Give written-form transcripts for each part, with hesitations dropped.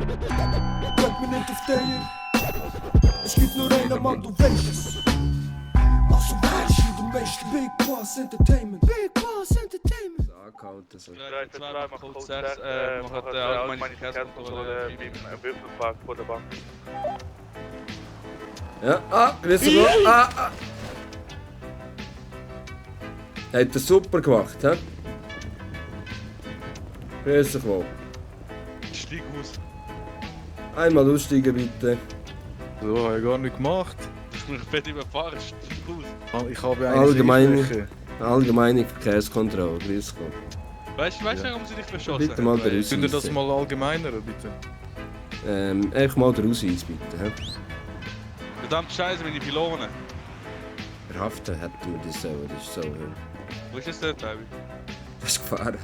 Bleib mir nicht auf der. Es gibt nur einen Mann, du weißt es. Also weißt du, du weißt Big Bas Entertainment. Big Bas Entertainment. Angehalten so. 3, 2, mach Code 6, macht allgemeine Verkehrskontrolle im Würfelpark vor der Bank. Ja, grüß dich. Hat er super gemacht, hä? Grüß dich wohl. Steig aus. Einmal aussteigen bitte. So, habe ich gar nicht gemacht. Ich bin fett überfahren, steig aus. Ich habe eigentlich Allgemeine Verkehrskontrolle, grüß Gott. Weißt du, warum sie dich verschossen Bitte mal den Könnt ihr das Ausweis. mal allgemeiner, bitte? Einfach mal den Ausweis bitte, hä? Verdammt Scheiße, meine Pylonen. Verhaften hätten wir das so, das ist so. Wo ist das dort, Baby? Das ist gefahren.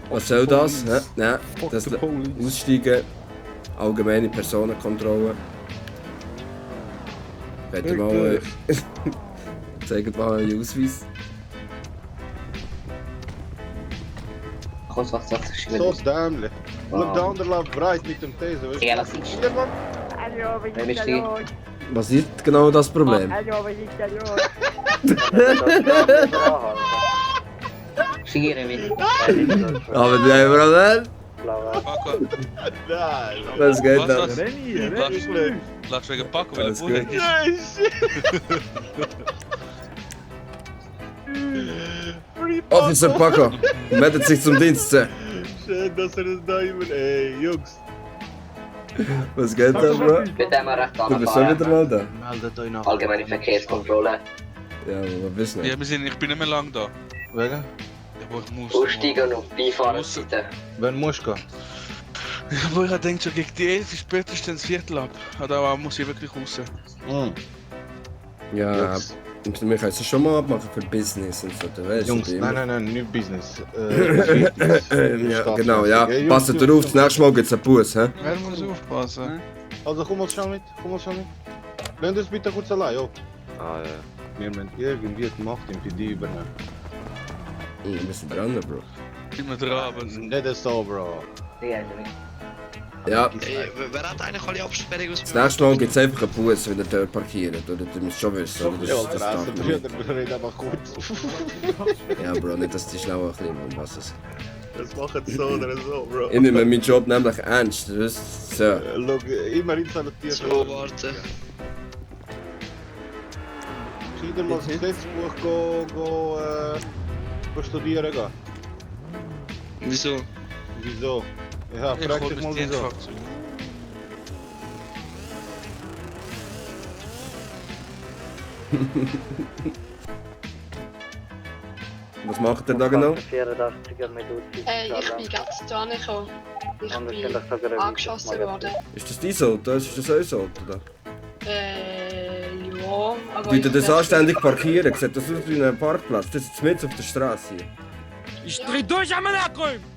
Was soll das? Hä? Nein, das Aussteigen, allgemeine Personenkontrolle. Könnt ihr mal... Zeigt mal einen Ausweis. Kurz was sagt sich So dämlich. Look, der andere läuft breit mit dem Taser, weißt du? Ja, das ist Hier, Mann. Wer bist du? Was ist genau das Problem? Schiere mich. Aber der Problem? Paco. Nein. Was geht da? Was? Lass wegen Paco, weil er Bruder ist. Officer Paco, meldet sich zum Dienst. Schön, dass er das da immer... Ey, Jungs. Was geht da, Bro? Mit dem wir recht Du bist schon wieder mal da? Meldet euch nach. Allgemeine Verkehrskontrolle. Ja, aber wissen Ja, nicht. ich bin nicht mehr lang da. Wegen? Ja, aber ich muss. Aussteigen auf Beifahrerseite. Wenn musst du gehen? Aber ich denke schon gegen die 11 ist spätestens Viertel ab. Da muss ich wirklich raus. Ja, und wir können es schon mal abmachen für Business und so, du weißt. Jungs, immer. nein, nicht Business. Ja, genau, ja. Passt ihr auf, das nächste Mal gibt es einen Bus, hä? Wer muss aufpassen? Also komm mal schnell mit, Lass uns bitte kurz allein, jo. Ah ja. Wir müssen irgendwie die Macht im PD übernehmen. Wir sind dran, Bro. Immer dran, aber Nicht so, Bro. Ja, Wer hat eigentlich alle Absperrungen aus das nächste Mal gibt es einfach einen Bus, wenn ihr dort parkiert, oder? Du musst schon wissen, oder? Ja, Das der darf man nicht. wir reden aber kurz. Ja, Bro, nicht, dass die schnell ein bisschen um was es. Das machen so oder so, Bro. Ich nehme meinen Job nämlich ernst, du weißt? So. Look, immer installiert. So, warte. Schieder mal das Gesetzbuch go studieren gehen. Wieso? Wieso? Ja, ich frag hol dich das mal wieso. Dienstfahrzeug. Was macht ihr da genau? Ich bin ganz da gekommen. Ich bin angeschossen worden. Ist das dein Auto? Ist das euer Auto da? Ja, aber... Tut ihr das anständig parkieren? Sieht das aus wie ein Parkplatz? Das ist mitten auf der Straße hier. Ich dreh durch am Nachkommen!